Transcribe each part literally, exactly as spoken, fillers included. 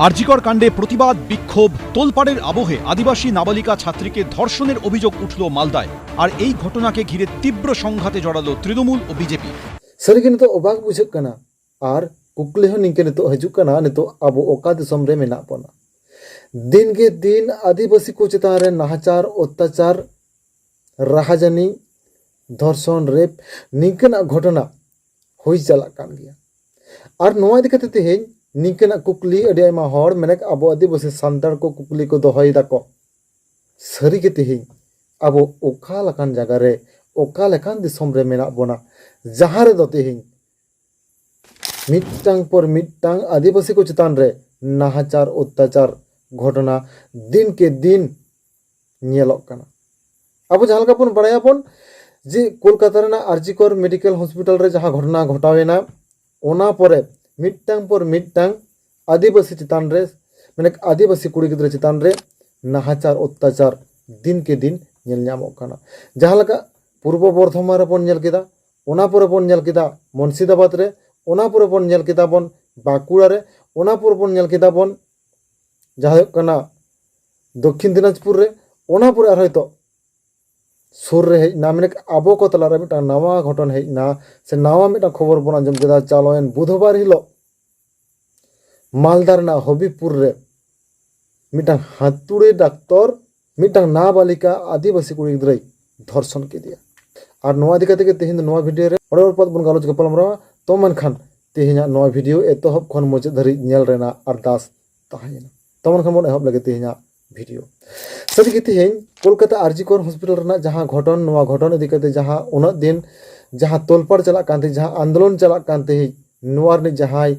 আরজিকর কাণ্ডে প্রতিবাদ বিক্ষোভ, তোলপাড়ের আবহে আদিবাসী নাবালিকা ছাত্রীকে ধর্ষণের অভিযোগ উঠল মালদায়। আর এই ঘটনাকে ঘিরে তীব্র সংঘাতে জড়ালো তৃণমূল ও বিজেপি। ᱥᱟᱹᱨᱤᱜᱮ ᱱᱤᱛᱚᱜ ᱚᱵᱟᱠ ᱵᱩᱡᱷᱟᱹᱜ ᱠᱟᱱᱟ᱾ ᱟᱨ ᱠᱩᱠᱞᱤ ᱦᱚᱸ ᱱᱤᱝᱠᱟᱹ ᱱᱤᱛᱚᱜ ᱦᱤᱡᱩᱜ ᱠᱟᱱᱟ, ᱱᱤᱛᱚᱜ ᱟᱵᱚ ᱚᱠᱟ ᱫᱤᱥᱚᱢ ᱨᱮ ᱢᱮᱱᱟᱜ ᱵᱚᱱᱟ? ᱫᱤᱱ ᱜᱮ ᱫᱤᱱ ᱟᱹᱫᱤᱵᱟᱹᱥᱤ ᱠᱚ ᱪᱮᱛᱟᱱ ᱨᱮ ᱱᱟᱦᱟᱪᱟᱨ, ᱚᱛᱛᱟᱪᱟᱨ, ᱨᱟᱦᱟᱡᱟᱹᱱᱤ, ᱫᱷᱚᱨᱥᱚᱱ, ᱨᱮᱯ, ᱱᱤᱝᱠᱟᱹᱱᱟᱜ ᱜᱷᱚᱴᱚᱱᱟ ᱦᱩᱭ ᱪᱟᱞᱟᱜ ᱠᱟᱱ ᱜᱮᱭᱟ᱾ ᱟᱨ ᱱᱚᱣᱟ ᱤᱫᱤ ᱠᱟᱛᱮ ᱛᱮᱦᱮᱧ ᱱᱤᱝᱠᱟᱹᱱᱟᱜ ᱠᱩᱠᱞᱤ ᱟᱹᱰᱤ ᱟᱭᱢᱟ ᱦᱚᱲ, ᱢᱮᱱᱮᱠ ᱟᱵᱚ ᱟᱹᱫᱤᱵᱟᱹᱥᱤ ᱥᱟᱱᱛᱟᱲ ᱠᱚ ᱠᱩᱠᱞᱤ ᱠᱚ ᱫᱚᱦᱚᱭ ᱫᱟᱠᱚ᱾ ᱥᱟᱹᱨᱤᱜᱮ ᱛᱮᱦᱮᱧ ᱟᱵᱚ ᱚᱠᱟ ᱞᱮᱠᱟᱱ ᱡᱟᱭᱜᱟ ᱨᱮ, ᱚᱠᱟ ᱞᱮᱠᱟᱱ ᱫᱤᱥᱚᱢ ᱨᱮ ᱢᱮᱱᱟᱜ ᱵᱚᱱᱟ, ᱡᱟᱦᱟᱸ ᱨᱮᱫᱚ ᱛᱮᱦᱮᱧ ᱢᱤᱫᱴᱟᱝ ᱯᱚᱨ ᱢᱤᱫᱴᱟᱝ ᱟᱹᱫᱤᱵᱟᱹᱥᱤ ᱠᱚ ᱪᱮᱛᱟᱱ ᱨᱮ ᱱᱟᱦᱟᱪᱟᱨ, ᱚᱛᱛᱟᱪᱟᱨ ᱜᱷᱚᱴᱚᱱᱟ ᱫᱤᱱ ᱠᱮ ᱫᱤᱱ ᱧᱮᱞᱚᱜ ᱠᱟᱱᱟ᱾ ᱟᱵᱚ ᱡᱟᱦᱟᱸ ᱞᱮᱠᱟ ᱵᱚᱱ ᱵᱟᱲᱟᱭᱟᱵᱚᱱ ᱡᱮ ᱠᱳᱞᱠᱟᱛᱟ ᱨᱮᱱᱟᱜ ᱟᱨᱡᱤᱠᱚᱨ ᱢᱮᱰᱤᱠᱮᱞ ᱦᱚᱥᱯᱤᱴᱟᱞ ᱨᱮ ᱡᱟᱦᱟᱸ ᱜᱷᱚᱴᱚᱱᱟ ᱜᱷᱚᱴᱟᱣᱮᱱᱟ, ᱚᱱᱟ ᱯᱚᱨᱮ ᱢᱤᱫᱴᱟᱝ ᱯᱚᱨ ᱢᱤᱫᱴᱟᱝ ᱟᱹᱫᱤᱵᱟᱹᱥᱤ ᱪᱮᱛᱟᱱ ᱨᱮ, ᱢᱟᱱᱮ ᱟᱹᱫᱤᱵᱟᱹᱥᱤ ᱠᱩᱲᱤ ᱜᱤᱫᱽᱨᱟᱹ ᱪᱮᱛᱟᱱ ᱨᱮ ᱱᱟᱦᱟᱪᱟᱨ ᱚᱛᱛᱟᱪᱟᱨ ᱫᱤᱱ ᱠᱮ ᱫᱤᱱ ᱧᱮᱞ ᱧᱟᱢᱚᱜ ᱠᱟᱱᱟ᱾ ᱡᱟᱦᱟᱸ ᱞᱮᱠᱟ ᱯᱩᱨᱵᱚ ᱵᱚᱨᱫᱷᱚᱢᱟᱱ ᱨᱮᱵᱚᱱ ᱧᱮᱞ ᱠᱮᱫᱟ, ᱚᱱᱟ ᱯᱚᱨᱮ ᱵᱚᱱ ᱧᱮᱞ ᱠᱮᱫᱟ ᱢᱩᱨᱥᱤᱫᱟᱵᱟᱫᱽ ᱨᱮ, ᱚᱱᱟ ᱯᱚᱨᱮ ᱵᱚᱱ ᱧᱮᱞ ᱠᱮᱫᱟ ᱵᱚᱱ ᱵᱟᱸᱠᱩᱲᱟ ᱨᱮ, ᱚᱱᱟ ᱯᱚᱨᱮ ᱵᱚᱱ ᱧᱮᱞ ᱠᱮᱫᱟ ᱵᱚᱱ ᱡᱟᱦᱟᱸ ᱦᱩᱭᱩᱜ ᱠᱟᱱᱟ ᱫᱚᱠᱠᱷᱤᱱ ᱫᱤᱱᱟᱡᱽᱯᱩᱨ ᱨᱮ, ᱚᱱᱟ ᱯᱚᱨᱮ ᱟᱨᱦᱚᱸ ᱱᱤᱛᱚᱜ ᱥᱩᱨ ᱨᱮ ᱦᱮᱡ ᱮᱱᱟ, ᱢᱮᱱᱮᱠ ᱟᱵᱚ ᱠᱚ ᱛᱟᱞᱟᱨᱮ ᱢᱤᱫᱴᱟᱝ ᱱᱟᱣᱟ ᱜᱷᱚᱴᱚᱱ ᱦᱮᱡ ᱮᱱᱟ, ᱥᱮ ᱱᱟᱣᱟ ᱢᱤᱫᱴᱟᱝ ᱠᱷᱚᱵᱚᱨ ᱵᱚᱱ ᱟᱸᱡᱚᱢ ᱠᱮᱫᱟ᱾ ᱪᱟᱞᱟᱣᱮᱱ ᱵᱩᱫᱷᱵᱟᱨ ᱦᱤᱞᱳᱜ ᱢᱟᱞᱫᱟ ᱨᱮᱱᱟᱜ ᱦᱚᱵᱤᱵᱽᱯᱩᱨ ᱨᱮ ᱢᱤᱫᱴᱟᱝ ᱦᱟᱹᱛᱩᱲᱤ ᱰᱟᱠᱛᱚᱨ ᱢᱤᱫᱴᱟᱝ ᱱᱟᱵᱟᱞᱤᱠᱟ ᱟᱹᱫᱤᱵᱟᱹᱥᱤ ᱠᱩᱲᱤ ᱜᱤᱫᱽᱨᱟᱹᱭ ᱫᱷᱚᱨᱥᱚᱱ ᱠᱮᱫᱮᱭᱟ᱾ ᱟᱨ ᱱᱚᱣᱟ ᱤᱫᱤ ᱠᱟᱛᱮ ᱜᱮ ᱛᱮᱦᱮᱧ ᱫᱚ ᱱᱚᱣᱟ ᱵᱷᱤᱰᱤᱭᱳ ᱨᱮ ᱚᱲᱮ ᱯᱚᱫ ᱵᱚᱱ ᱜᱟᱞᱚᱪ ᱜᱟᱯᱟᱞᱢᱟᱨᱟᱣᱟ᱾ ᱛᱚ ᱢᱮᱱᱠᱷᱟᱱ ᱛᱮᱦᱮᱧᱟᱜ ᱱᱚᱣᱟ ᱵᱷᱤᱰᱤᱭᱳ ᱮᱛᱚᱦᱚᱵ ᱠᱷᱚᱱ ᱢᱩᱪᱟᱹᱫ ᱫᱷᱟᱹᱨᱤᱡ ᱧᱮᱞ ᱨᱮᱱᱟᱜ ᱟᱨᱫᱟᱥ ᱛᱟᱦᱮᱸᱭᱮᱱᱟ᱾ ᱛᱚ ᱢᱮᱱᱠᱷᱟᱱ ᱵᱚᱱ ᱮᱦᱚᱵ ᱞᱮᱜᱮ ᱛᱮᱦᱮᱧᱟᱜ ᱵᱷᱤᱰᱤᱭᱳ᱾ ᱥᱟᱹᱨᱤᱜᱮ ᱛᱮᱦᱮᱧ ᱠᱳᱞᱠᱟᱛᱟ ᱟᱨᱡᱤᱠᱚᱨ ᱦᱚᱥᱯᱤᱴᱟᱞ ᱨᱮᱱᱟᱜ ᱡᱟᱦᱟᱸ ᱜᱷᱚᱴᱚᱱ, ᱱᱚᱣᱟ ᱜᱷᱚᱴᱚᱱ ᱤᱫᱤ ᱠᱟᱛᱮ ᱡᱟᱦᱟᱸ ᱩᱱᱟᱹᱜ ᱫᱤᱱ ᱡᱟᱦᱟᱸ ᱛᱚᱞᱯᱟᱲ ᱪᱟᱞᱟᱜ ᱠᱟᱱ ᱛᱟᱦᱮᱸᱫ, ᱡᱟᱦᱟᱸ ᱟᱱᱫᱳᱞᱚᱱ ᱪᱟᱞᱟᱜ ᱠᱟᱱ ᱛᱟᱦᱮᱸᱫ, ᱱᱚᱣᱟ ᱨᱤᱱᱤᱡ ᱡᱟᱦᱟᱸᱭ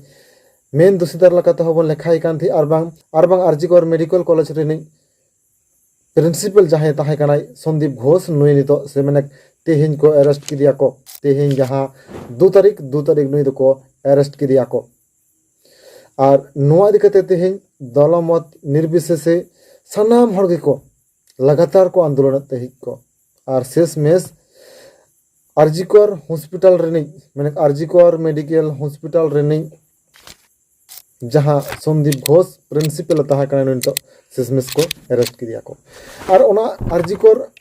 ᱢᱮᱱ ᱫᱩᱥᱤᱫᱟᱨ ᱞᱮᱠᱟᱛᱮ ᱦᱚᱸ ᱵᱚᱱ ᱞᱮᱠᱷᱟᱭ ᱠᱟᱱ ᱛᱟᱦᱮᱸᱫ, ᱟᱨ ᱵᱟᱝ, ᱟᱨ ᱵᱟᱝ ᱟᱨᱡᱤᱠᱚᱨ ᱢᱮᱰᱤᱠᱮᱞ ᱠᱚᱞᱮᱡᱽ ᱨᱤᱱᱤᱡ ᱯᱨᱤᱱᱥᱤᱯᱟᱞ ᱡᱟᱦᱟᱸᱭ ᱛᱟᱦᱮᱸ ᱠᱟᱱᱟᱭ ᱥᱚᱱᱫᱤᱯ ᱜᱷᱳᱥ, ᱱᱩᱭ ᱱᱤᱛᱚᱜ ᱥᱮ ᱢᱮᱱᱮᱠ ᱛᱮᱦᱮᱧ ᱠᱚ ᱮᱨᱮᱥᱴ ᱠᱮᱫᱮᱭᱟ ᱠᱚ᱾ ᱛᱮᱦᱮᱧ ᱡᱟᱦᱟᱸ ᱫᱩ ᱛᱟᱹᱨᱤᱠᱷ, ᱫᱩ ᱛᱟᱹᱨᱤᱠᱷ ᱱᱩᱭ ᱫᱚᱠᱚ ᱮᱨᱮᱥᱴ ᱠᱮᱫᱮᱭᱟ ᱠᱚ᱾ ᱟᱨ ᱱᱚᱣᱟ ᱤᱫᱤ ᱠᱟᱛᱮ ᱛᱮᱦᱮᱧ ᱫᱚᱞᱚᱢᱚᱛ ᱱᱤᱨᱵᱤᱥᱮᱥᱮ ᱥᱟᱱᱟᱢ ᱦᱚᱲ ᱜᱮᱠᱚ ᱞᱟᱜᱟᱛᱟᱨ ᱠᱚ ᱟᱱᱫᱳᱞᱚᱱᱮᱫ ᱛᱟᱦᱮᱸᱫ ᱠᱚ᱾ ᱟᱨ ᱥᱮᱥ ᱢᱮᱥ ᱟᱨᱡᱤᱠᱚᱨ ᱦᱚᱥᱯᱤᱴᱟᱞ ᱨᱤᱱᱤᱡ, ᱢᱟᱱᱮ ᱟᱨᱡᱤᱠᱚᱨ ᱢᱮᱰᱤᱠᱮᱞ ᱦᱚᱥᱯᱤᱴᱟᱞ ᱨᱤᱱᱤᱡ ᱡᱟᱦᱟᱸ ᱥᱚᱱᱫᱤᱯ ᱜᱷᱳᱥ ᱯᱨᱤᱱᱥᱤᱯᱟᱞ ᱮ ᱛᱟᱦᱮᱸ ᱠᱟᱱᱟ, ᱱᱤᱛᱚᱜ ᱥᱮᱥᱢᱮᱥ ᱠᱚ ᱮᱨᱮᱥᱴ ᱠᱮᱫᱮᱭᱟ ᱠᱚ᱾ ᱟᱨ ᱚᱱᱟ ᱟᱨᱡᱤᱠᱚᱨ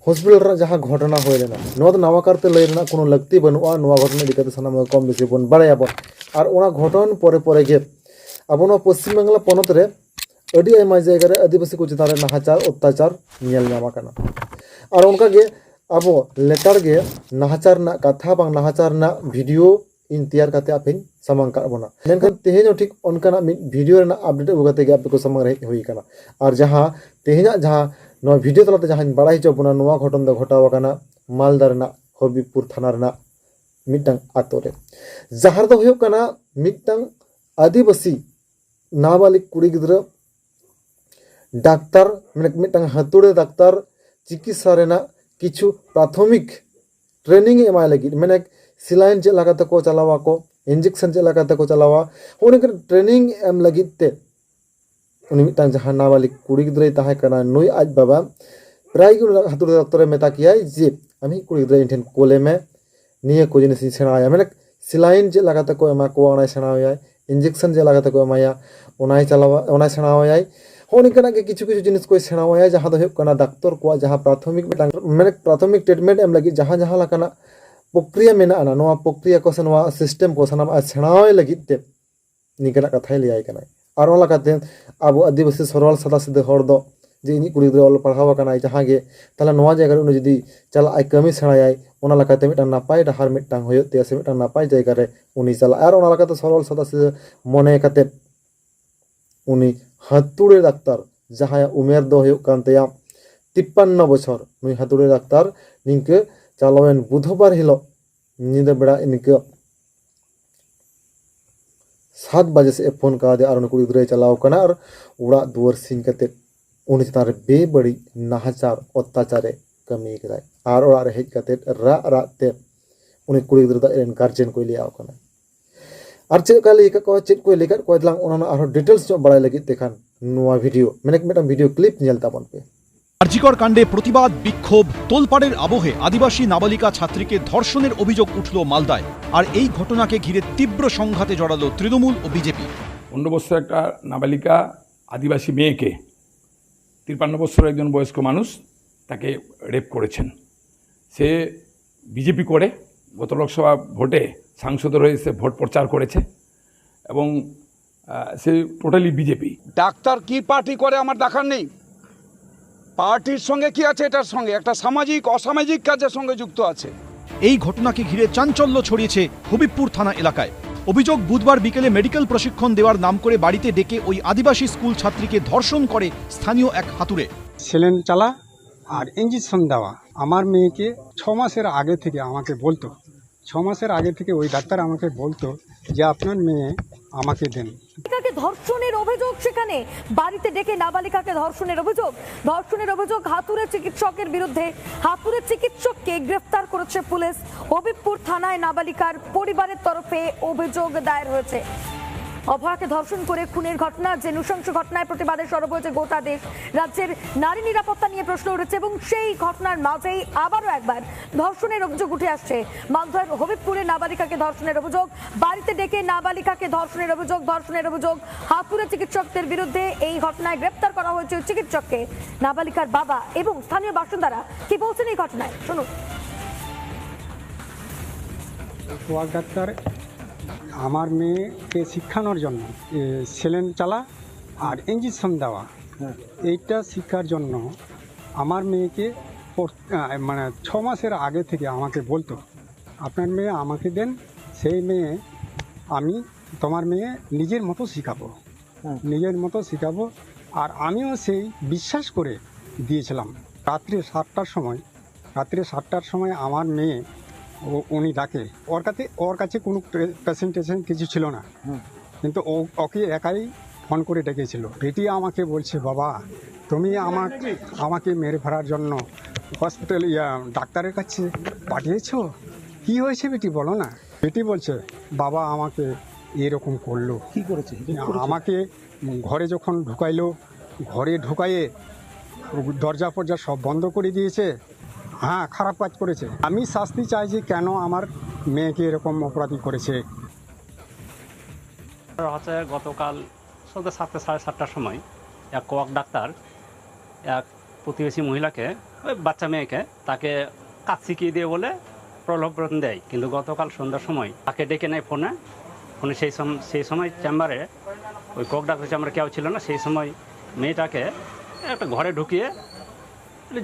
ᱦᱚᱥᱯᱤᱴᱟᱞ ᱨᱮᱱᱟᱜ ᱡᱟᱦᱟᱸ ᱜᱷᱚᱴᱚᱱᱟ ᱦᱩᱭ ᱞᱮᱱᱟ, ᱱᱚᱣᱟ ᱫᱚ ᱱᱟᱣᱟ ᱠᱟᱨᱛᱮ ᱞᱟᱹᱭ ᱨᱮᱱᱟᱜ ᱠᱳᱱᱳ ᱞᱟᱹᱠᱛᱤ ᱵᱟᱹᱱᱩᱜᱼᱟ᱾ ᱱᱚᱣᱟ ᱜᱷᱚᱴᱚᱱᱟ ᱤᱫᱤ ᱠᱟᱛᱮ ᱥᱟᱱᱟᱢ ᱠᱚ ᱠᱚᱢ ᱵᱮᱥᱤ ᱵᱚᱱ ᱵᱟᱲᱟᱭᱟᱵᱚᱱ᱾ ᱟᱨ ᱚᱱᱟ ᱜᱷᱚᱴᱚᱱ ᱯᱚᱨᱮ ᱯᱚᱨᱮ ᱜᱮ ᱟᱵᱚ ᱱᱚᱣᱟ ᱯᱚᱥᱪᱤᱢ ᱵᱟᱝᱞᱟ ᱯᱚᱱᱚᱛ ᱨᱮ ᱟᱹᱰᱤ ᱟᱭᱢᱟ ᱡᱟᱭᱜᱟ ᱨᱮ ᱟᱹᱫᱤᱵᱟᱹᱥᱤ ᱠᱚ ᱪᱮᱛᱟᱱ ᱨᱮ ᱱᱟᱦᱟᱪᱟᱨ ᱚᱛᱛᱟᱪᱟᱨ ᱧᱮᱞ ᱧᱟᱢ ᱟᱠᱟᱱᱟ᱾ ᱟᱨ ᱚᱱᱠᱟ ᱜᱮ ᱟᱵᱚ ᱞᱮᱛᱟᱲ ᱜᱮ ᱱᱟᱦᱟᱪᱟᱨ ᱨᱮᱱᱟᱜ ᱠᱟᱛᱷᱟ ᱵᱟᱝ ᱱᱟᱦᱟᱪᱟᱨ ᱨᱮᱱᱟᱜ ᱵᱷᱤᱰᱤᱭᱳ ᱤᱧ ᱛᱮᱭᱟᱨ ᱠᱟᱛᱮ ᱟᱯᱮᱧ ᱥᱟᱢᱟᱝ ᱠᱟᱜ ᱵᱚᱱᱟ᱾ ᱢᱮᱱᱠᱷᱟᱱ ᱛᱮᱦᱮᱧ ᱦᱚᱸ ᱴᱷᱤᱠ ᱚᱱᱠᱟᱱᱟᱜ ᱢᱤᱫ ᱵᱷᱤᱰᱤᱭᱳ ᱨᱮᱱᱟᱜ ᱟᱯᱰᱮᱴ ᱟᱹᱜᱩ ᱠᱟᱛᱮ ᱜᱮ ᱟᱯᱮ ᱠᱚ ᱥᱟᱢᱟᱝ ᱨᱮ ᱦᱮᱡ ᱦᱩᱭ ᱟᱠᱟᱱᱟ᱾ ᱟᱨ ᱡᱟᱦᱟᱸ ᱛᱮᱦᱮᱧᱟᱜ ᱡᱟᱦᱟᱸ ᱱᱚᱣᱟ ᱵᱷᱤᱰᱤᱭᱳ ᱛᱟᱞᱟᱛᱮ ᱡᱟᱦᱟᱸᱧ ᱵᱟᱲᱟᱭ ᱦᱚᱪᱚ ᱵᱚᱱᱟ, ᱱᱚᱣᱟ ᱜᱷᱚᱴᱚᱱ ᱫᱚ ᱜᱷᱚᱴᱟᱣ ᱟᱠᱟᱱᱟ ᱢᱟᱞᱫᱟ ᱨᱮᱱᱟᱜ ᱦᱚᱵᱤᱵᱯᱩᱨ ᱛᱷᱟᱱᱟ ᱨᱮᱱᱟᱜ ᱢᱤᱫᱴᱟᱝ ᱟᱛᱳ ᱨᱮ, ᱡᱟᱦᱟᱸ ᱨᱮᱫᱚ ᱦᱩᱭᱩᱜ ᱠᱟᱱᱟ ᱢᱤᱫᱴᱟᱝ ᱟᱹᱫᱤᱵᱟᱹᱥᱤ ᱱᱟᱵᱟᱞᱤᱜ ᱠᱩᱲᱤ ᱜᱤᱫᱽᱨᱟᱹ ᱰᱟᱠᱛᱟᱨ, ᱢᱟᱱᱮ ᱢᱤᱫᱴᱟᱝ ᱦᱟᱹᱛᱩᱲᱮ ᱰᱟᱠᱛᱟᱨ ᱪᱤᱠᱤᱛᱥᱟ ᱨᱮᱱᱟᱜ ᱠᱤᱪᱷᱩ ᱯᱨᱟᱛᱷᱚᱢᱤᱠ ᱴᱨᱮᱱᱤᱝ ᱮ ᱮᱢᱟᱭ ᱞᱟᱹᱜᱤᱫ, ᱢᱟᱱᱮ ᱥᱮᱞᱟᱭᱤᱱ ᱪᱮᱫ ᱞᱮᱠᱟ ᱛᱮᱠᱚ ᱪᱟᱞᱟᱣᱟ ᱠᱚ, ᱤᱧᱡᱮᱠᱥᱚᱱ ᱪᱮᱫ ᱞᱮᱠᱟ ᱛᱮᱠᱚ ᱪᱟᱞᱟᱣᱟ, ᱦᱚᱸᱜᱼᱚ ᱱᱚᱝᱠᱟᱱ ᱴᱨᱮᱱᱤᱝ ᱮᱢ ᱞᱟᱹᱜᱤᱫ ᱛᱮ ᱩᱱᱤ ᱢᱤᱫᱴᱟᱝ ᱡᱟᱦᱟᱸ ᱱᱟᱵᱟᱞᱤᱜ ᱠᱩᱲᱤ ᱜᱤᱫᱽᱨᱟᱹᱭ ᱛᱟᱦᱮᱸ ᱠᱟᱱᱟ, ᱱᱩᱭ ᱟᱡ ᱵᱟᱵᱟ ᱯᱨᱟᱭ ᱜᱮ ᱩᱱᱤ ᱦᱟᱹᱛᱩᱲᱮ ᱰᱟᱠᱛᱟᱨᱮ ᱢᱮᱛᱟ ᱠᱮᱭᱟᱭ ᱡᱮ, "ᱟᱢᱤᱡ ᱠᱩᱲᱤ ᱜᱤᱫᱽᱨᱟᱹ ᱤᱧ ᱴᱷᱮᱱ ᱠᱳᱞᱮ ᱢᱮ, ᱱᱤᱭᱟᱹ ᱠᱚ ᱡᱤᱱᱤᱥ ᱤᱧ ᱥᱮᱬᱟᱣᱟᱭᱟ", ᱢᱟᱱᱮ ᱥᱮᱞᱟᱭᱤᱱ ᱪᱮᱫ ᱞᱮᱠᱟ ᱛᱮᱠᱚ ᱮᱢᱟ ᱠᱚᱣᱟ ᱚᱱᱟᱭ ᱥᱮᱬᱟᱣᱟᱭᱟᱭ, ᱤᱧᱡᱮᱠᱥᱚᱱ ᱪᱮᱫ ᱞᱮᱠᱟ ᱛᱮᱠᱚ ᱮᱢᱟᱭᱟ ᱚᱱᱟᱭ ᱪᱟᱞᱟᱣᱟ, ᱚᱱᱟᱭ ᱥᱮᱬᱟᱣᱟᱭᱟᱭ᱾ ᱦᱚᱸᱜᱼᱚ ᱱᱤᱝᱠᱟᱱᱟᱜ ᱜᱮ ᱠᱤᱪᱷᱩ ᱠᱤᱪᱷᱩ ᱡᱤᱱᱤᱥ ᱠᱚᱭ ᱥᱮᱬᱟᱣᱟᱭᱟ, ᱡᱟᱦᱟᱸ ᱫᱚ ᱦᱩᱭᱩᱜ ᱠᱟᱱᱟ ᱰᱟᱠᱛᱚᱨ ᱠᱚᱣᱟᱜ ᱡᱟᱦᱟᱸ ᱯᱨᱟᱛᱷᱚᱢᱤᱠ ᱢᱤᱫᱴᱟᱝ, ᱢᱟᱱᱮ ᱯᱨᱟᱛᱷᱚᱢᱤᱠ ᱴᱨᱤᱴᱢᱮᱱᱴ ᱮᱢ ᱞᱟᱹᱜᱤᱫ ᱡᱟᱦᱟᱸ ᱡᱟᱦᱟᱸ ᱞᱮᱠᱟᱱᱟᱜ ᱯᱨᱚᱠᱨᱤᱭᱟ ᱢᱮᱱᱟᱜᱼᱟ, ᱱᱚᱣᱟ ᱯᱨᱚᱠᱨᱤᱭᱟ ᱠᱚ ᱥᱮ ᱱᱚᱣᱟ ᱥᱤᱥᱴᱮᱢ ᱠᱚ ᱥᱟᱱᱟᱢᱟᱜ ᱮ ᱥᱮᱬᱟᱣᱟᱭ ᱞᱟᱹᱜᱤᱫ ᱛᱮ ᱱᱤᱝᱠᱟᱱᱟᱜ ᱠᱟᱛᱷᱟᱭ ᱞᱟᱹᱭᱟᱭ ᱠᱟᱱᱟᱭ᱾ ᱟᱨ ᱚᱱᱟ ᱞᱮᱠᱟᱛᱮ ᱟᱵᱚ ᱟᱹᱫᱤᱵᱟᱹᱥᱤ ᱥᱚᱨᱚᱞ ᱥᱟᱫᱟ ᱥᱤᱫᱟᱹ ᱦᱚᱲ ᱫᱚ ᱡᱮ ᱤᱧᱤᱡ ᱠᱩᱲᱤ ᱜᱤᱫᱽᱨᱟᱹ ᱚᱞ ᱯᱟᱲᱦᱟᱣ ᱟᱠᱟᱱᱟᱭ ᱡᱟᱦᱟᱸ ᱜᱮ, ᱛᱟᱦᱞᱮ ᱱᱚᱣᱟ ᱡᱟᱭᱜᱟ ᱨᱮ ᱩᱱᱤ ᱡᱩᱫᱤ ᱪᱟᱞᱟᱜ ᱟᱭ, ᱠᱟᱹᱢᱤ ᱥᱮᱬᱟᱭᱟᱭ, ᱚᱱᱟ ᱞᱮᱠᱟᱛᱮ ᱢᱤᱫᱴᱟᱝ ᱱᱟᱯᱟᱭ ᱰᱟᱦᱟᱨ ᱢᱤᱫᱴᱟᱝ ᱦᱩᱭᱩᱜ ᱛᱟᱭᱟ ᱥᱮ ᱢᱤᱫᱴᱟᱝ ᱱᱟᱯᱟᱭ ᱡᱟᱭᱜᱟ ᱨᱮ ᱩᱱᱤ ᱪᱟᱞᱟᱜᱼᱟ᱾ ᱟᱨ ᱚᱱᱟ ᱞᱮᱠᱟᱛᱮ ᱥᱚᱨᱚᱞ ᱥᱟᱫᱟ ᱥᱤᱫᱟᱹ ᱢᱚᱱᱮ ᱠᱟᱛᱮ ᱩᱱᱤ ᱦᱟᱹᱛᱩᱲᱮ ᱰᱟᱠᱛᱟᱨ, ᱡᱟᱦᱟᱸᱭᱟᱜ ᱩᱢᱮᱨ ᱫᱚ ᱦᱩᱭᱩᱜ ᱠᱟᱱ ᱛᱟᱭᱟ ᱛᱤᱯᱯᱟᱱᱱᱚ ᱵᱚᱪᱷᱚᱨ, ᱱᱩᱭ ᱦᱟᱹᱛᱩᱲᱮ ᱰᱟᱠᱛᱟᱨ ᱱᱤᱝᱠᱟᱹ ᱪᱟᱞᱟᱣᱮᱱ ᱵᱩᱫᱷᱵᱟᱨ ᱦᱤᱞᱳᱜ ᱧᱤᱫᱟᱹ ᱵᱮᱲᱟ ᱤᱱᱠᱟᱹ ᱥᱟᱛ ᱵᱟᱡᱮ ᱥᱮᱫ ᱮ ᱯᱷᱳᱱ ᱠᱟᱣᱫᱮᱭᱟ ᱟᱨ ᱩᱱᱤ ᱠᱩᱲᱤ ᱜᱤᱫᱽᱨᱟᱹᱭ ᱪᱟᱞᱟᱣ ᱠᱟᱱᱟ ᱟᱨ ᱚᱲᱟᱜ ᱫᱩᱣᱟᱹᱨ ᱥᱤᱧ ᱠᱟᱛᱮ ᱩᱱᱤ ᱪᱮᱛᱟᱱ ᱨᱮ ᱵᱮᱵᱟᱹᱲᱤᱡ ᱱᱟᱦᱟᱪᱟᱨ ᱚᱛᱛᱟᱪᱟᱨᱮ ᱠᱟᱹᱢᱤ ᱠᱟᱫᱟᱭ᱾ ᱟᱨ ᱚᱲᱟᱜ ᱨᱮ ᱦᱮᱡ ᱠᱟᱛᱮ ᱨᱟᱜ ᱨᱟᱜ ᱛᱮ ᱩᱱᱤ ᱠᱩᱲᱤ ᱜᱤᱫᱽᱨᱟᱹ ᱫᱚ ᱟᱡ ᱨᱮᱱ ᱜᱟᱨᱡᱮᱱ ᱠᱚᱭ ᱞᱟᱹᱭ ᱟᱠᱚ ᱠᱟᱱᱟ᱾ ᱟᱨ ᱪᱮᱫ ᱞᱮᱠᱟᱭ ᱞᱟᱹᱭ ᱟᱠᱟᱫ ᱠᱚᱣᱟ, ᱪᱮᱫ ᱠᱚᱭ ᱞᱟᱹᱭ ᱟᱠᱟᱫ ᱠᱚᱣᱟ, ᱫᱮᱞᱟᱝ ᱚᱱᱟ ᱨᱮᱱᱟᱜ ᱟᱨᱦᱚᱸ ᱰᱤᱴᱮᱞᱥ ᱧᱚᱜ ᱵᱟᱲᱟᱭ ᱞᱟᱹᱜᱤᱫ ᱛᱮ ᱠᱷᱟᱱ ᱱᱚᱣᱟ ᱵᱷᱤᱰᱤᱭᱳ, ᱢᱟᱱᱮ ᱢᱤᱫᱴᱟᱝ ᱵᱷᱤᱰᱤᱭᱳ ᱠᱞᱤᱯ ᱧᱮᱞ ᱛᱟᱵᱚᱱ ᱯᱮ᱾ আরজিকর কাণ্ডে প্রতিবাদ বিক্ষোভ, তোলপাড়ের আবহে আদিবাসী নাবালিকা ছাত্রীকে ধর্ষণের অভিযোগ উঠল মালদায়। আর এই ঘটনাকে ঘিরে তীব্র সংঘাতে জড়ালো তৃণমূল ও বিজেপি। পনেরো বছর একটা নাবালিকা আদিবাসী মেয়েকে, তিপ্পান্ন বছর একজন বয়স্ক মানুষ, তাকে রেপ করেছেন। সে বিজেপি করে, গত লোকসভা ভোটে সাংসদ হয়ে সে ভোট প্রচার করেছে এবং আহ, সে টোটালি বিজেপি। ডাক্তার কি পার্টি করে আমার দেখার নেই, পার্টির সঙ্গে কি আছে, এটার সঙ্গে একটা সামাজিক অসামাজিক কাজের সঙ্গে যুক্ত আছে। এই ঘটনাকে ঘিরে চাঞ্চল্য ছড়িয়েছে হবিবপুর থানা এলাকায়। অভিযোগ, বুধবার বিকেলে মেডিকেল প্রশিক্ষণ দেওয়ার নাম করে বাড়িতে ডেকে ওই আদিবাসী স্কুল ছাত্রীকে ধর্ষণ করে স্থানীয় এক হাতুড়ে। সেলেন চালা আর ইঞ্জেকশন দেওয়া। আমার মেয়েকে ছ মাসের আগে থেকে আমাকে বলতো, ছ মাসের আগে থেকে ওই ডাক্তার আমাকে বলতো যে আপনার মেয়ে আমাকে দেন। নাবালিকাকে ধর্ষণের অভিযোগ, সেখানে বাড়িতে ডেকে নাবালিকাকে ধর্ষণের অভিযোগ। ধর্ষণের অভিযোগ হাতুড়ে চিকিৎসকের বিরুদ্ধে। হাতুড়ে চিকিৎসককে গ্রেফতার করেছে পুলিশ। হবিবপুর থানায় নাবালিকার পরিবারের তরফে অভিযোগ দায়ের হয়েছে। অভয়াকে ধর্ষণ করে খুনের ঘটনা, যে নৃশংস ঘটনায় প্রতিবাদে সরব হয়েছে গোটা দেশ। রাজ্যের নারী নিরাপত্তা নিয়ে প্রশ্ন উঠেছে এবং সেই ঘটনার মাঝেই আবারও একবার ধর্ষণের অভিযোগ উঠে আসছে মালদহের হবিবপুরে। নাবালিকাকে ধর্ষণের অভিযোগ, বাড়িতে ডেকে নাবালিকাকে ধর্ষণের অভিযোগ, ধর্ষণের অভিযোগ হাতুড়ে চিকিৎসকদের বিরুদ্ধে। এই ঘটনায় গ্রেপ্তার করা হয়েছে ওই চিকিৎসককে। নাবালিকার বাবা এবং স্থানীয় বাসিন্দারা কি বলছেন এই ঘটনায়, শুনুন। সোহাগ ডাক্তার আমার মেয়েকে শিক্ষানোর জন্য এ, সেলেন চালা আর ইঞ্জেকশন দেওয়া, এইটা শিক্ষার জন্য আমার মেয়েকে পর- আহ, মানে ছ মাসের আগে থেকে আমাকে বলতো আপনার মেয়ে আমাকে দেন, সেই মেয়ে আমি তোমার মেয়ে নিজের মতো শিখাবো, নিজের মতো শিখাবো। আর আমিও সেই বিশ্বাস করে দিয়েছিলাম। রাত্রে সাতটার সময়, রাত্রে সাতটার সময় আমার মেয়ে ও উনি ডাকে, ওর কাছে ওর কাছে কোনো প্রেজেন্টেশন কিছু ছিল না, কিন্তু ও ওকে একাই ফোন করে ডেকেছিল। বেটি আমাকে বলছে, বাবা, তুমি আমার আমাকে মেরে ফেলার জন্য হসপিটাল ইয়া ডাক্তারের কাছে পাঠিয়েছো, কি হয়েছে বেটি বলো না। বেটি বলছে, বাবা আমাকে এরকম করলো। কি করেছে? আমাকে ঘরে যখন ঢুকাইলো, ঘরে ঢুকাইয়ে দরজা ফরজা সব বন্ধ করে দিয়েছে। হ্যাঁ, খারাপ কাজ করেছে। আমি শাস্তি চাই যে কেন আমার মেয়েকে এরকম অপরাধী করেছে। হচ্ছে গতকাল সন্ধ্যা সাতটা, সাড়ে সাতটার সময় এক কোয়াক ডাক্তার এক প্রতিবেশী মহিলাকে, ওই বাচ্চা মেয়েকে, তাকে কাজ শিখিয়ে দিয়ে বলে প্রলোভন দেয়। কিন্তু গতকাল সন্ধ্যার সময় তাকে ডেকে নেয় ফোনে। ফোনে সেই সম সেই সময় চেম্বারে, ওই কোয়াক ডাক্তার চেম্বারে কেউ ছিল না। সেই সময় মেয়েটাকে একটা ঘরে ঢুকিয়ে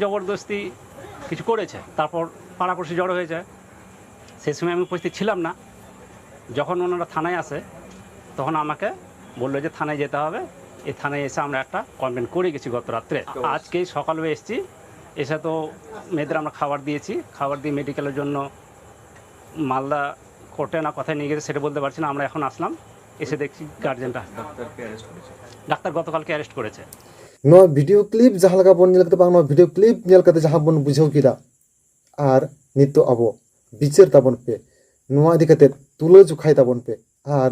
জবরদস্তি কিছু করেছে। তারপর পাড়াপড়শি জড়ো হয়েছে। সেই সময় আমি উপস্থিত ছিলাম না। যখন ওনারা থানায় আসে, তখন আমাকে বললো যে থানায় যেতে হবে। এই থানায় এসে আমরা একটা কমপ্লেন করে গেছি গত রাত্রে। আজকেই সকালে এসেছি, এসে তো মেয়েদের আমরা খাবার দিয়েছি। খাবার দিয়ে মেডিকেলের জন্য মালদা কোর্টে না কোথায় নিয়ে গেছে সেটা বলতে পারছি না। আমরা এখন আসলাম, এসে দেখছি গার্জেনটা। ডাক্তার গতকালকে অ্যারেস্ট করেছে। ᱱᱚᱣᱟ video clip ᱡᱟᱦᱟᱸ ᱞᱮᱠᱟ ᱵᱚᱱ ᱧᱮᱞ ᱠᱮᱫᱟ, ᱵᱟᱝ, ᱱᱚᱣᱟ video clip ᱧᱮᱞ ᱠᱟᱛᱮ ᱡᱟᱦᱟᱸ ᱵᱚᱱ ᱵᱩᱡᱷᱟᱹᱣ ᱠᱮᱫᱟ, ᱟᱨ ᱱᱤᱛᱚᱜ ᱟᱵᱚ ᱵᱤᱪᱟᱹᱨ ᱛᱟᱵᱚᱱ ᱯᱮ, ᱱᱚᱣᱟ ᱤᱫᱤ ᱠᱟᱛᱮ ᱛᱩᱞᱟᱹ ᱡᱚᱠᱷᱟᱭ ᱛᱟᱵᱚᱱ ᱯᱮ, ᱟᱨ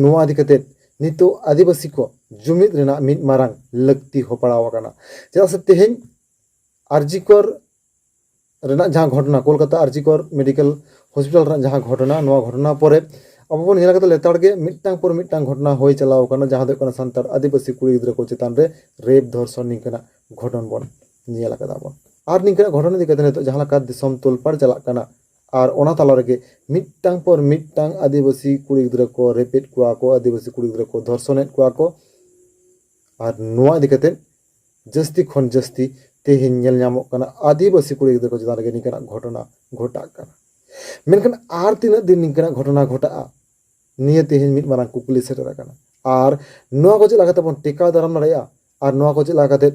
ᱱᱚᱣᱟ ᱤᱫᱤ ᱠᱟᱛᱮ ᱱᱤᱛᱚᱜ ᱟᱹᱫᱤᱵᱟᱹᱥᱤ ᱠᱚ ᱡᱩᱢᱤᱫ ᱨᱮᱱᱟᱜ ᱢᱤᱫ ᱢᱟᱨᱟᱝ ᱞᱟᱹᱠᱛᱤ ᱦᱚᱸ ᱯᱟᱲᱟᱣ ᱟᱠᱟᱱᱟ᱾ ᱪᱮᱫᱟᱜ ᱥᱮ ᱛᱮᱦᱮᱧ ᱟᱨᱡᱤᱠᱚᱨ ᱨᱮᱱᱟᱜ ᱡᱟᱦᱟᱸ ᱜᱷᱚᱴᱚᱱᱟ, ᱠᱳᱞᱠᱟᱛᱟ ᱟᱨᱡᱤᱠᱚᱨ ᱢᱮᱰᱤᱠᱮᱞ ᱦᱚᱥᱯᱤᱴᱟᱞ ᱨᱮᱱᱟᱜ ᱡᱟᱦᱟᱸ ᱜᱷᱚᱴᱚᱱᱟ, ᱱᱚᱣᱟ ᱜᱷᱚᱴᱚᱱᱟ ᱯᱚᱨᱮ ᱟᱵᱚ ᱵᱚᱱ ᱧᱮᱞ ᱠᱟᱫᱟ ᱞᱮᱛᱟᱲ ᱜᱮ ᱢᱤᱫᱴᱟᱝ ᱯᱚᱨ ᱢᱤᱫᱴᱟᱝ ᱜᱷᱚᱴᱚᱱᱟ ᱦᱩᱭ ᱪᱟᱞᱟᱣ ᱟᱠᱟᱱᱟ, ᱡᱟᱦᱟᱸ ᱫᱚ ᱦᱩᱭᱩᱜ ᱠᱟᱱᱟ ᱥᱟᱱᱛᱟᱲ ᱟᱹᱫᱤᱵᱟᱹᱥᱤ ᱠᱩᱲᱤ ᱜᱤᱫᱽᱨᱟᱹ ᱠᱚ ᱪᱮᱛᱟᱱ ᱨᱮ ᱨᱮᱯ, ᱫᱷᱚᱨᱥᱚᱱ ᱱᱤᱝᱠᱟᱹᱱᱟᱜ ᱜᱷᱚᱴᱚᱱ ᱵᱚᱱ ᱧᱮᱞ ᱟᱠᱟᱫᱟ ᱵᱚᱱ᱾ ᱟᱨ ᱱᱤᱝᱠᱟᱹᱱᱟᱜ ᱜᱷᱚᱴᱚᱱ ᱤᱫᱤ ᱠᱟᱛᱮ ᱱᱤᱛᱚᱜ ᱡᱟᱦᱟᱸ ᱞᱮᱠᱟ ᱫᱤᱥᱚᱢ ᱛᱚᱞᱯᱟᱲ ᱪᱟᱞᱟᱜ ᱠᱟᱱᱟ, ᱟᱨ ᱚᱱᱟ ᱛᱟᱞᱟ ᱨᱮᱜᱮ ᱢᱤᱫᱴᱟᱝ ᱯᱚᱨ ᱢᱤᱫᱴᱟᱝ ᱟᱹᱫᱤᱵᱟᱹᱥᱤ ᱠᱩᱲᱤ ᱜᱤᱫᱽᱨᱟᱹ ᱠᱚ ᱨᱮᱯᱮᱫ ᱠᱚᱣᱟ ᱠᱚ, ᱟᱹᱫᱤᱵᱟᱹᱥᱤ ᱠᱩᱲᱤ ᱜᱤᱫᱽᱨᱟᱹ ᱠᱚ ᱫᱷᱚᱨᱥᱚᱱᱮᱫ ᱠᱚᱣᱟ ᱠᱚ᱾ ᱟᱨ ᱱᱚᱣᱟ ᱤᱫᱤ ᱠᱟᱛᱮ ᱡᱟᱹᱥᱛᱤ ᱠᱷᱚᱱ ᱡᱟᱹᱥᱛᱤ ᱛᱮᱦᱮᱧ ᱧᱮᱞ ᱧᱟᱢᱚᱜ ᱠᱟᱱᱟ ᱟᱹᱫᱤᱵᱟᱹᱥᱤ ᱠᱩᱲᱤ ᱜᱤᱫᱽᱨᱟᱹ ᱠᱚ ᱪᱮᱛᱟᱱ ᱨᱮᱜᱮ ᱱᱤᱝᱠᱟᱹᱱᱟᱜ ᱜᱷᱚᱴᱚᱱᱟ ᱜᱷᱚᱴᱟᱜ ᱠᱟᱱᱟ᱾ ᱢᱮᱱᱠᱷᱟᱱ ᱟᱨ ᱛᱤᱱᱟᱹᱜ ᱫᱤᱱ ᱱᱤᱝᱠᱟᱹᱱᱟᱜ ᱜᱷᱚᱴᱚᱱᱟ ᱜᱷᱚᱴᱟᱜᱼᱟ, ᱱᱤᱭᱟᱹ ᱛᱮᱦᱮᱧ ᱢᱤᱫ ᱢᱟᱨᱟᱝ ᱠᱩᱠᱞᱤ ᱥᱮᱴᱮᱨ ᱟᱠᱟᱱᱟ᱾ ᱟᱨ ᱱᱚᱣᱟ ᱠᱚ ᱪᱮᱫ ᱞᱮᱠᱟ ᱠᱟᱛᱮ ᱵᱚᱱ ᱴᱮᱠᱟᱣ ᱫᱟᱨᱟᱢ ᱫᱟᱲᱮᱭᱟᱜᱼᱟ, ᱟᱨ ᱱᱚᱣᱟ ᱠᱚ ᱪᱮᱫ ᱞᱮᱠᱟ ᱠᱟᱛᱮ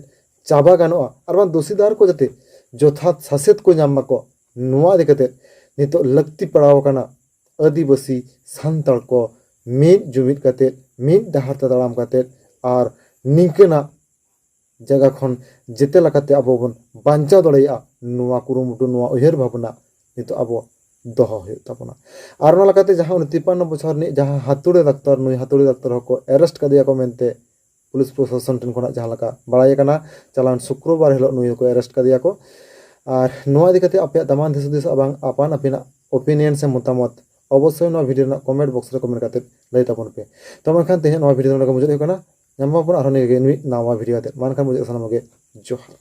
ᱪᱟᱵᱟ ᱜᱟᱱᱚᱜᱼᱟ, ᱟᱨ ᱵᱟᱝ ᱫᱳᱥᱤᱫᱟᱨ ᱠᱚ ᱡᱟᱛᱮ ᱡᱚᱛᱷᱟᱛ ᱥᱟᱥᱮᱛ ᱠᱚ ᱧᱟᱢ ᱢᱟᱠᱚ, ᱱᱚᱣᱟ ᱤᱫᱤ ᱠᱟᱛᱮ ᱱᱤᱛᱚᱜ ᱞᱟᱹᱠᱛᱤ ᱯᱟᱲᱟᱣ ᱟᱠᱟᱱᱟ ᱟᱹᱫᱤᱵᱟᱹᱥᱤ ᱥᱟᱱᱛᱟᱲ ᱠᱚ ᱢᱤᱫ ᱡᱩᱢᱤᱫ ᱠᱟᱛᱮ, ᱢᱤᱫ ᱰᱟᱦᱟᱨ ᱛᱮ ᱛᱟᱲᱟᱢ ᱠᱟᱛᱮ, ᱟᱨ ᱱᱤᱝᱠᱟᱹᱱᱟᱜ ᱡᱟᱭᱜᱟ ᱠᱷᱚᱱ ᱡᱮᱛᱮ ᱞᱮᱠᱟᱛᱮ ᱟᱵᱚ ᱵᱚᱱ ᱵᱟᱧᱪᱟᱣ ᱫᱟᱲᱮᱭᱟᱜᱼᱟ, ᱱᱚᱣᱟ ᱠᱩᱨᱩᱢᱩᱴᱩ, ᱱᱚᱣᱟ ᱩᱭᱦᱟᱹᱨ ᱵᱷᱟᱵᱽᱱᱟ ᱱᱤᱛᱚᱜ ᱟᱵᱚ ᱫᱚᱦᱚ ᱦᱩᱭᱩᱜ ᱛᱟᱵᱚᱱᱟ᱾ ᱟᱨ ᱚᱱᱟ ᱞᱮᱠᱟᱛᱮ ᱡᱟᱦᱟᱸ ᱩᱱᱤ ᱛᱤᱯᱟᱱᱱᱚ ᱵᱚᱪᱷᱚᱨ ᱨᱤᱱᱤᱡ ᱡᱟᱦᱟᱸ ᱦᱟᱹᱛᱩᱲᱤ ᱰᱟᱠᱛᱟᱨ, ᱱᱩᱭ ᱦᱟᱹᱛᱩᱲᱤ ᱰᱟᱠᱛᱟᱨ ᱦᱚᱸᱠᱚ ᱮᱨᱮᱥᱴ ᱠᱟᱫᱮᱭᱟ ᱠᱚ ᱢᱮᱱᱛᱮ ᱯᱩᱞᱤᱥ ᱯᱨᱚᱥᱟᱥᱚᱱ ᱴᱷᱮᱱ ᱠᱷᱚᱱᱟᱜ ᱡᱟᱦᱟᱸ ᱞᱮᱠᱟ ᱵᱟᱲᱟᱭ ᱟᱠᱟᱱᱟ, ᱪᱟᱞᱟᱣᱮᱱ ᱥᱩᱠᱨᱚᱵᱟᱨ ᱦᱤᱞᱳᱜ ᱱᱩᱭ ᱦᱚᱸᱠᱚ ᱮᱨᱮᱥᱴ ᱠᱟᱫᱮᱭᱟ ᱠᱚ᱾ ᱟᱨ ᱱᱚᱣᱟ ᱤᱫᱤ ᱠᱟᱛᱮ ᱟᱯᱮᱭᱟᱜ ᱫᱟᱢᱟᱱ ᱫᱤᱥ ᱦᱩᱫᱤᱥ ᱟᱨ ᱵᱟᱝ ᱟᱯᱟᱱ ᱟᱹᱯᱤᱱᱟᱜ ᱚᱯᱤᱱᱤᱭᱚᱱ ᱥᱮ ᱢᱚᱛᱟᱢᱚᱛ ᱚᱵᱚᱥᱥᱳᱭ ᱱᱚᱣᱟ video ᱨᱮᱱᱟᱜ comment box ᱨᱮ comment ᱠᱟᱛᱮ ᱞᱟᱹᱭ ᱛᱟᱵᱚᱱ ᱯᱮ᱾ ᱛᱚ ᱢᱮᱱᱠᱷᱟᱱ ᱛᱮᱦᱮᱧ ᱱᱚᱣᱟ video ᱫᱚ ᱱᱚᱰᱮ ᱜᱮ ᱢᱩᱪᱟᱹᱫ ᱦᱩᱭᱩᱜ ᱠᱟᱱᱟ᱾ ᱧᱟᱢ ᱟᱵᱚᱱ ᱟᱨᱦᱚᱸ ᱱᱤᱭᱟᱹ ᱜᱮ ᱢᱤᱫ ᱱᱟᱣᱟ video ᱟᱛᱮ᱾ ᱢᱟ ᱮᱱᱠᱷᱟᱱ ᱢᱩᱪᱟᱹᱫ ᱥᱟᱱᱟᱢ ᱠᱚᱜᱮ ᱡᱚᱦᱟᱨ᱾